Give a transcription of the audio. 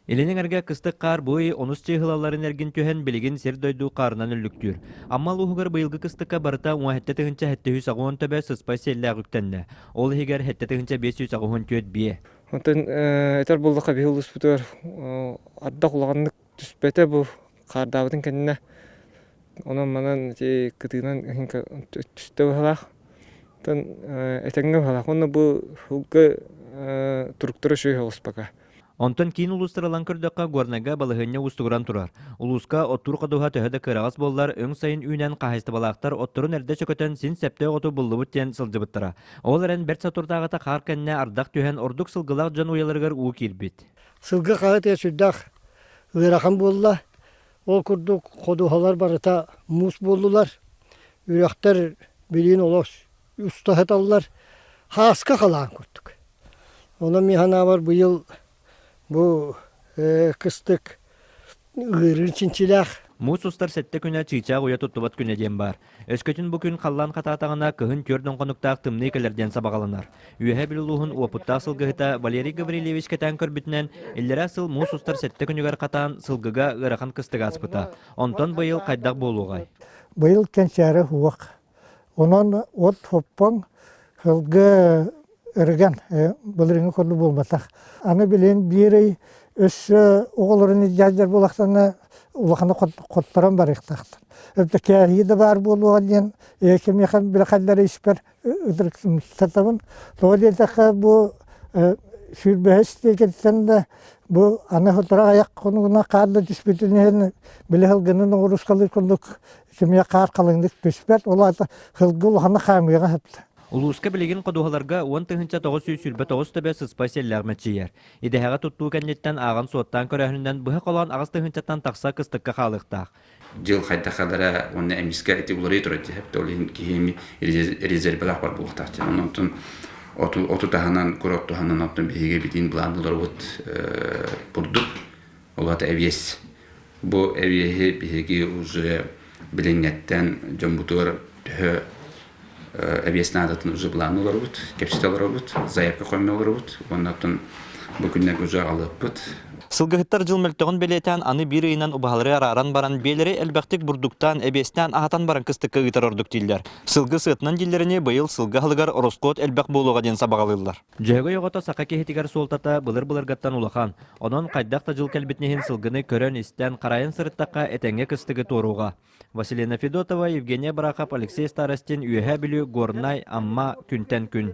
Илин эҥэргэ кыстык хаар бу ый онус чыыһылаларын эргин түһэн, билигин сир-дойду хаарынан үллүктүүр. Амма улууһугар быйылгы кыстыкка барыта 17 780 төбө сыспай сиэллээх үктэннэ. Ол иһигэр 7 584 биэ. Онтон этэр буоллахха биһи улууспутугар ардах улаханнык түспэтэ бу хаардаабытын кэннэ. Онон манан ити кытыынан түстэ быһалаах. Оттон этэҥҥэ быһалаах. Уонна бу сылгы туруктара үчүгэй оҕуспака. Онтон киин улуустар ылан көрдөххө, Горнайга балаһыанньа уустугуран турар. Улууска оттуур ходуһа төһө да кыараҕас буоллар, өҥ сайын үүнэн хаһаайыстыбалаахтар отторун эрдэ чөкөтөн син сөптөөх оту буллубут диэн сылдьыбыттара. Ол эрэн бэрт соторутааҕыта хаар кэннэ ардах түһэн ордук сылгылаах дьон уйаларыгар уу киирбит. Сылгы хаһыатыгар сүрдээх ыарахан буолла. Ол курдук ходуһалар барыта муус буоллулар. Үрэхтэр билигин олох уста сыталлар. Хааска халаан курдук. Онон мин санаабар быйыл бу кыстык ыарыын чинчилээх. Муус устар сэттэ күнэ чыычаах уйа туттубат күнэ диэн баар. Өскөтүн бу күн халлаан хатаатаҕына кыһын түөрт хонуктаах тымныы кэлэр диэн сабаҕаланар. Үөһээ Бүлүү улууһун уопуттаах сылгыһыта Валерий Гаврильевич кэтээн көрбүтүнэн, иллэрээ сыл муус устар сэттэ күнүгэр хатаан сылгыга ыарахан кыстык ааспыта. Онтон быйыл хайдах буолуоҕай? Быйыл кэнчээри уох. Онон от хоппоҥ сылгы ырыган былырыыҥҥы курдук буолбатах. Аны билигин биир ый өссө оҕолорун илдьээддэр буолахтарына улаханы хотторон барыахтаахтар. Өттө кээһии да баар буолуоҕа диэн кимиэхэ билэхэллэри испэр ытырыктатабын. Тоҕо диэтэххэ бу сүүрбэһис диэкиттэн да бу аны сотору айах хонугуна хаар да түспүтүн иһин били сылгыны ноҕуруускалыыр курдук кимиэ хаар халыҥнык түспэт, ол аата сылгы улахана хаамыаҕа сытта. Улууска билигин ходуһаларга 10 929 төбө сыспай сиэллээх мэччийэр. Идэһэҕэ туттуу кэнниттэн ааҕан-суоттаан көрөөһүнүнэн быһа холоон аҕыс тыһыынчаттан тахса кыстыкка хаалыахтаах. Дьыл хайдах халара уонна эмискэ ити уларыйа турар дьэһэп ол иһин киһи резервэлээх бар буолуохтаах дьэ онтон оту оту таһынан кур от туһанан оттон биһиги битин былаанныларбыт бурдук ол аата эбиэс бу эбиэһи биһиги уже билиҥҥэттэн дьоммутугар төһө эбиэс наадатын уже былаанны олоробут кэпсэтэ олоробут заявка хомуйа олоробут уонна оттон бу күннэргэ уже аҕалыахпыт. Сылгыһыттар дьыл мөлтөҕүн бэлиэтээн аны биир ыйынан убаһалары арааран баран биэлэри элбэхтик бурдуктаан, эбиэстээн аһатан баран кыстыкка ыытар ордук дииллэр. Сылгы сыатынан дииллэрини быйыл сылгы аһылыгар ороскуот элбэх буолуоҕа диэн сабаҕалыыллар. Дьөһөгөй оҕото саха киһитигэр суолтата былыр-былыргаттан улахан. Онон хайдах да дьыл кэлбитин иһин сылгыны көрөн-истэн, харайан сырыттахха этэҥҥэ кыстыгы туоруоҕа. Василина Федотова, Евгения Барахов, Алексей Старостин, Үөһээ Бүлүү, Горнай, Амма, Күнтэн күн.